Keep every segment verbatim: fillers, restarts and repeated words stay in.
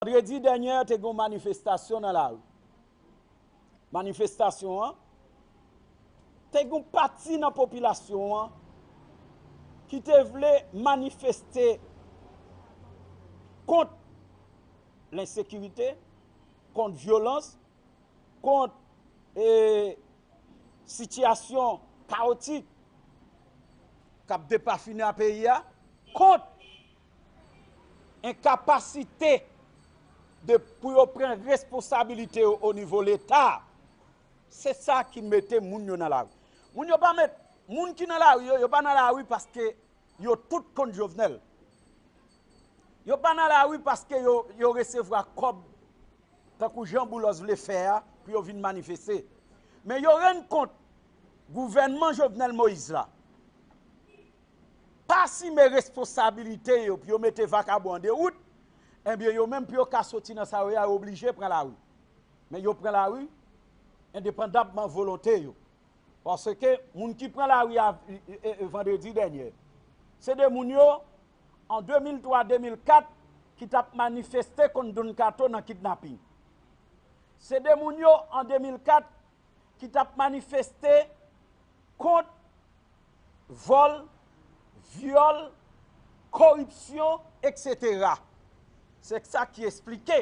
Vandredi dènye, te gen yon manifestasyon nan lari. Manifestasyon an, te gen yon pati nan popilasyon an ki te vle manifeste kont lensekirite, kont vyolans, kont, e, sitiyasyon kawotik k ap depafini a peyi a, kont enkapasite de, pou yo pran responsabilite yo o nivo Leta. Se sa ki mete moun yo nan lari. Moun yo pa met, moun ki nan lari yo, yo pa nan lari paske yo tout kont Jovenel. Yo pa nan lari paske yo, yo resevwa kòb tankou jan Boulos vle fè a pou yo vin manifeste. Men yo rann kont gouvènman Jovenel Moïse la pa asime responsabilite yo pou yo mete vakabon an de wout, ebyen yo menm pou yo ka soti nan sa yo ye a, yo oblije pran lari. Men yo pran lari endepandabman volonte yo. Paske moun ki pran lari a, e, e, e, vandredi dènye, se de moun yo, an de mil twa, de mil kat, ki t ap manifeste kont Don Kato nan kidnaping. Se de moun yo, an de mil kat, ki t ap manifeste kont vòl, vyòl, koripsyon, etsetera. Se sa ki esplike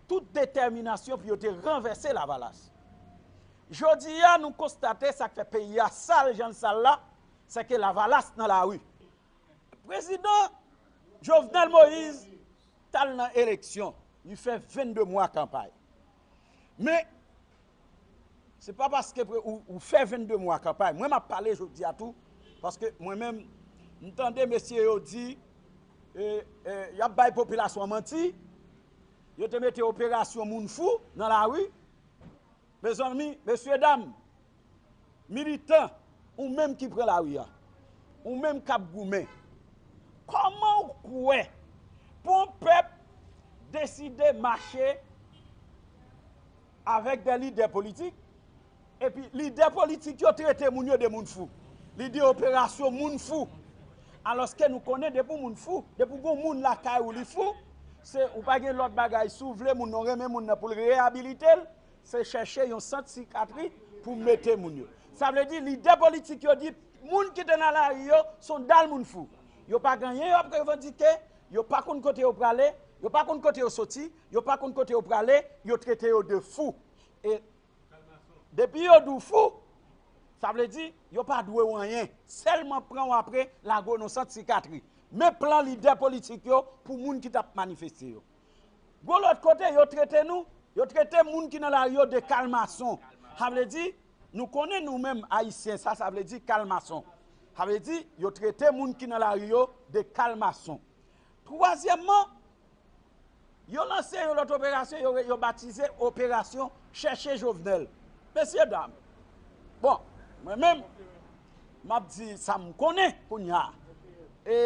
tout detèminasyon pou yo te ranvèse Lavalas. Jodi a, nou konstate sa k fè peyi a sal jan l sal la, se ke Lavalas nan lari. Prezidan Jovenel Moïse t al nan eleksyon. Li fè vennde mwa kanpay. Men, se pa paske pre-, ou, ou fè vennde mwa kanpay. Mwen, m ap pale jodi a tou, paske mwen menm, m tande mesye yo di, e, e, y ap bay popilasyon an manti, yo te mete operasyon moun fou nan lari. Mezanmi, mesye dam, militan, ou menm ki pran lari a, ou menm k ap goumen, kòman w kwè pou yon pèp deside mache avèk de lidè politik, epi lidè politik yo trete moun yo de moun fou? Li di operasyon moun fou. Alòske nou konnen depi yon moun fou, depi yon moun lakay ou li fou, se ou pa gen lòt bagay. Si w vle moun nan renmen moun nan pou l reyabilite l, se chèche yon sant sikatri pou mete moun yo. Sa vle di lidè politik yo di moun ki te nan lari yo se yon dal moun fou. Yo pa gen anyen yo ap revandike, yo pa konn kote yo prale, yo pa konn kote yo soti, yo pa konn kote yo prale, yo trete yo de fou. E depi yo di w fou, sa vle di yo pa dwe w anyen. Sèlman pran w apre lage w nan sant sikatri. Men plan lidè politik yo pou moun ki t ap manifeste yo. Gon lòt kote, yo trete nou, yo trete moun ki nan lari yo de kalmason. Sa vle di, nou konnen nou menm Ayisyen, sa, sa vle di kalmason. Sa vle di, yo trete moun ki nan lari yo de kalmason. Twazyèmman, yo lanse yon lòt operasyon, yo, yo batize Operasyon Chèche Jovenel. Mesye dam, bon, mwen menm, m ap di sa m konnen kounye a. E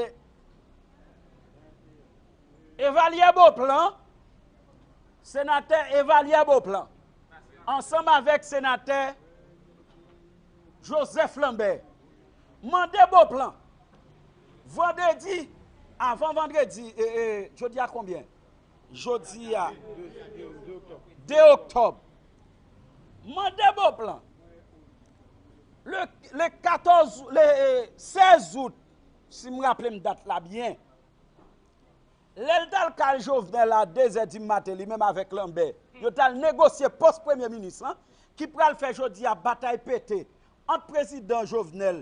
Evalye Beauplan, senatè Evalye Beauplan, ansanm avèk senatè Joseph Lambert, mande Beauplan, vandredi, avan vandredi, e, e, jodi a konbyen? Jodi a, de oktòb. Mande Beauplan, le, le katòz, le, e, sèz out, si m raple m dat la byen, lè l t al kay Jovenel a de zè di maten, li menm avèk Lambert, yo t al negosye pòs premye minis lan, ki pral fè jodi a batay pete ant prezidan Jovenel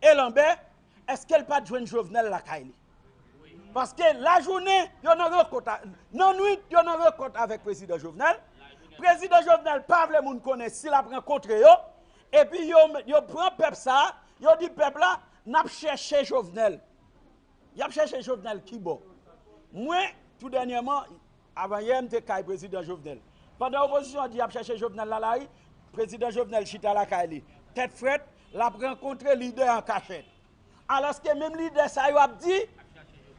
e Lambert, èske l pa t jwenn Jovenel lakay li? Paske lajounen, yo nan rankont, a, nan nwit, yo nan rankont avèk prezidan Jovenel. Prezidan Jovenel pa vle moun konnen si l ap rankontre yo. Epi yo, yo pran pèp sa a, yo di pèp la, n ap chèche Jovenel. Y ap chèche Jovenel kibò? Mwen, tou dènyèman, avan yè, m te kay prezidan Jovenel. Pandan opozisyon an di y ap chèche Jovenel nan lari, prezidan Jovenel chita lakay li, tèt frèt, l ap rankontre lidè an kachèt. Alòske menm lidè sa yo ap di,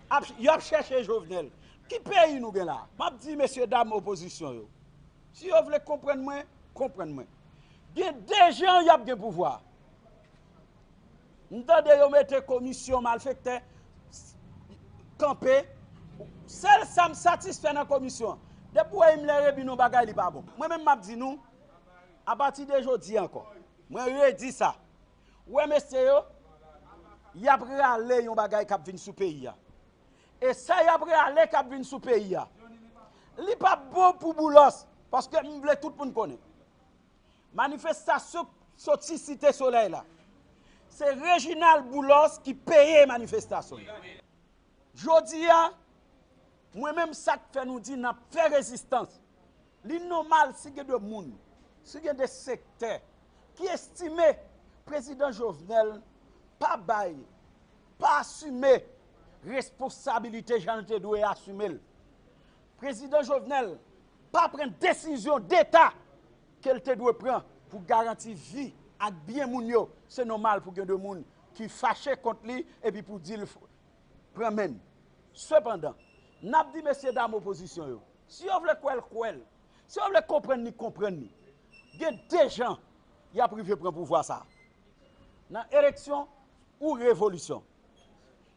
ap, y ap chèche Jovenel. Ki peyi nou gen la? M ap di mesye dam opozisyon yo, si yo vle konprann mwen, konprann mwen. Gen de jan y ap gen pouvwa. M tande yo mete komisyon malfektè kanpe, Sèl sa m satisfè nan komisyon an, depi w wè Himmler Rebu nan bagay, li pa bon. Mwen menm m ap di nou, apati de jodi ankò, mwen redi sa. Ou wè mesye yo, y ap rale yon bagay k ap vin sou peyi a. E sa y ap rale k ap vin sou peyi a, li p ap bon pou Boulos, paske m vle tout moun konnen. Manifestasyon soti Site Solèy la, se Reginald Boulos ki peye manifestasyon yo. Jodi a, mwen menm, sa k fè nou di n ap fè rezistans, li nòmal si gen de moun, si gen de sektè ki estime prezidan Jovenel pa bay, pa asime responsabilite jan l te dwe asime l. Prezidan Jovenel pa pran desizyon deta ke l te dwe pran pou garanti vi ak byen moun yo. Se nòmal pou gen de moun ki fache kont li epi pou di l pran men l. Sepandan, n ap di mesye dam opozisyon yo, si yo vle kwè l, kwè l. Si yo vle konprann li, konprann li. Gen de jan y ap rive pran pouvwa sa a. Nan eleksyon ou revolisyon.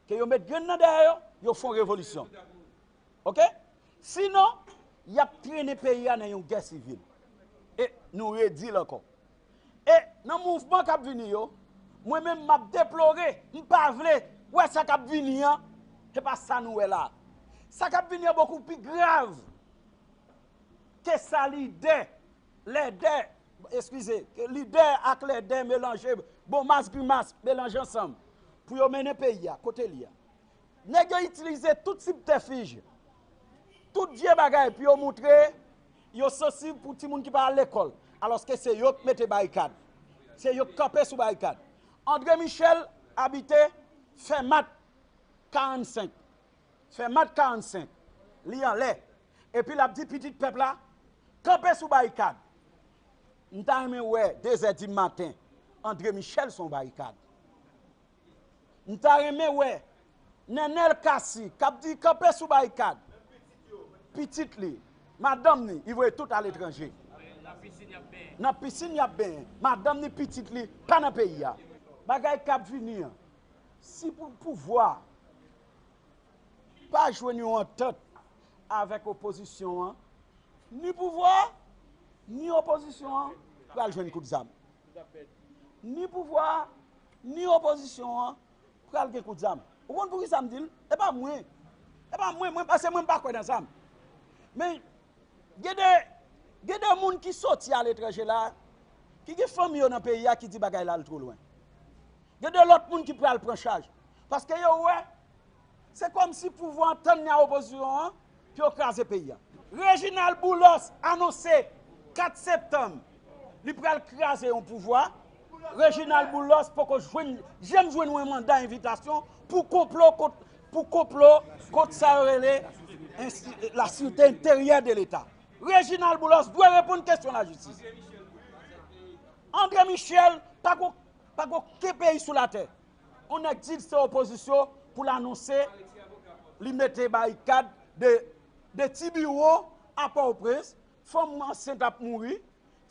Ke yo met grenn nan dèyè yo, yo fè yon revolisyon. Oke? Sinon, y ap trennen peyi a nan yon gè sivil. E nou redi l ankò. E nan mouvman k ap vini yo, mwen menm m ap deplore, m pa vle wè sa k ap vini an, se pa sa nou wè la. Sa k ap vini an bokou pi grav ke sa lidè, lèdè, eskize, ke lidè ak lèdè melanje, bon mas grimas melanje ansanm pou yo mennen peyi a kote li a. Nèg yo itilize tout sibtèfij, tout vye bagay pou yo montre yo sansib pou timoun ki pa al lekòl, alòske se yo k mete barikad, se yo k kanpe sou barikad. André Michel abite Fèmat karannsenk, Fèmat karannsenk, li anlè, epi l ap di pitit pèp la, kanpe sou barikad. M ta renmen wè dezè di maten, André Michel sou yon barikad. M ta renmen wè Nenel Cassy k ap di kanpe sou barikad. Pitit li, madanm ni, li voye tout aletranje. Nan pisin y ap benyen. Madanm ni, pitit li pa nan peyi a. Bagay k ap vini an, si pou pouvwa pa jwenn yon antant avèk opozisyon an, ni pouvwa a, ni opozisyon an pral jwenn kout zam. Ni pouvwa a, ni opozisyon an pral gen kout zam. Ou konn poukisa m di l? E pa mwen. E pa mwen, mwen, paske mwen m pa kwè nan zam. Men, gen de, gen de moun ki soti aletranje la, ki gen fanmi yo nan peyi a, ki di bagay la al twò lwen. Gen de lòt moun ki pral pran chaj. Paske yo wè, se kòmsi pouvwa an tann nan opozisyon an pou yo kraze peyi a. Reginald Boulos anonse kat septanm, li pral kraze yon pouvwa. Reginald Boulos poko jwenn, janm jwenn yon manda envitasyon pou konplo kont, pou konplo kont sa yo rele ensti-, la sûreté intérieure de l'État. Reginald Boulos dwe reponn kesyon lajistis. André Michel pa gon, pa gon okenn peyi sou latè. Yon nèg di l se opozisyon pou l anonse li mete barikad de, de ti biwo a Pòtoprens, fanm ansent ap mouri,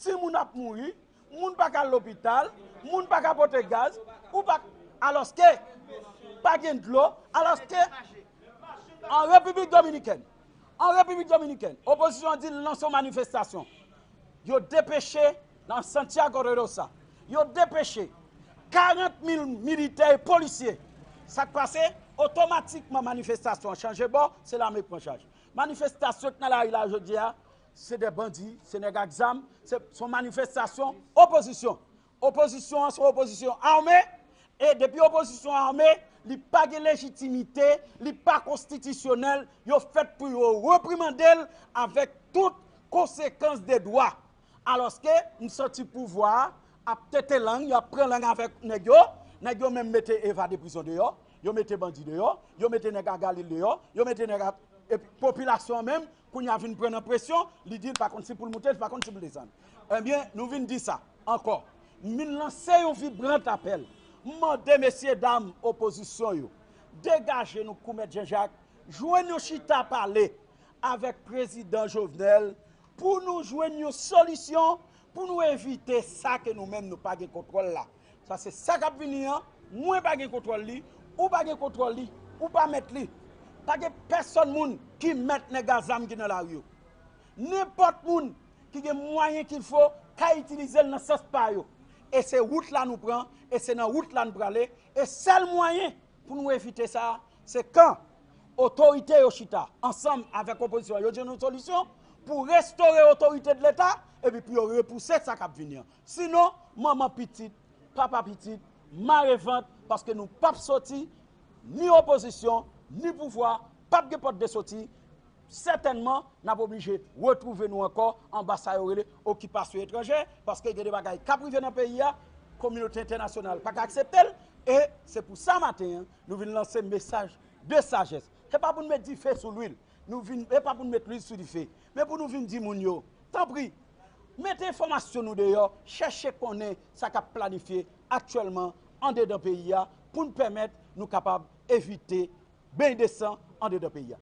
timoun ap mouri, moun pa ka al lopital, moun pa ka pote gaz, ou pa, alòske pa gen dlo, alòske an Repiblik Dominikèn, an Repiblik Dominikèn, opozisyon an di l lanse yon manifestasyon. Yo depeche nan Santiago de Losa, yo depeche karant mil militè e polisye. Sa k pase? Otomatikman manifestasyon an chanje bò, se lame k pran chaj. Manifestasyon k nan lari la jodi a, se de bandi, se nèg ak zam, se, se yon manifestasyon opozisyon. Opozisyon an se yon opozisyon ame, e depi opozisyon an ame, li pa gen lejitimite, li pa konstitisyonèl, yo fèt pou yo reprimande l avèk tout konsekans de dwa. Alòske m santi pouvwa a ap tete lang, y ap pran lang avèk nèg yo, nèg yo menm mete evade prizon deyò, yo mete bandi deyò, yo mete nèg a Galil deyò, yo mete nèg a, epi popilasyon an menm, kounye a vin pran nan presyon, li di l pa konn si pou l moute, li pa konn si pou l desann. Ebyen, nou vin di sa ankò. M vin lanse yon vibrant apèl. M mande mesye dam opozisyon yo, degaje nou kou Mèt Jan Jak, jwenn yon chita pale avèk prezidan Jovenel pou nou jwenn yon solisyon pou nou evite sa ke nou menm nou pa gen kontwòl la. Sa se sa k ap vini an, mwen pa gen kontwòl li, ou pa gen kontwòl li, ou pa mèt li. Pa gen pèsonn moun ki mèt nèg a zam ki nan lari yo. Nenpòt moun ki gen mwayen kilfo ka itilize l nan sans pa yo. E se wout la nou pran, e se nan wout la nou prale, e sèl mwayen pou nou evite sa, se kan otorite yo chita ansanm avèk opozisyon an, yo jwenn yon solisyon pou restore otorite de Leta, epi pou yo repouse sa k ap vini an. Sinon, manman pitit, papa pitit, mare vant, paske nou p ap soti, ni opozisyon, ni pouvwa, p ap gen pòt de soti. Sètènman, n ap oblije retwouve nou ankò anba sa yo rele okipasyon etranjè, paske gen de bagay k ap rive nan peyi a, kominote entènasyonal pa ka aksepte l, e se pou sa maten an, nou vin lanse mesaj de sajès. Se pa pou n met dife sou lwil, nou vin, e pa pou n met lwil sou dife, men pou nou vin di moun yo, tanpri, mete enfòmasyon nou deyò, chèche konnen sa k ap planifye aktyèlman andedan peyi a pou n pèmèt nou kapab evite beny de san andedan peyi a.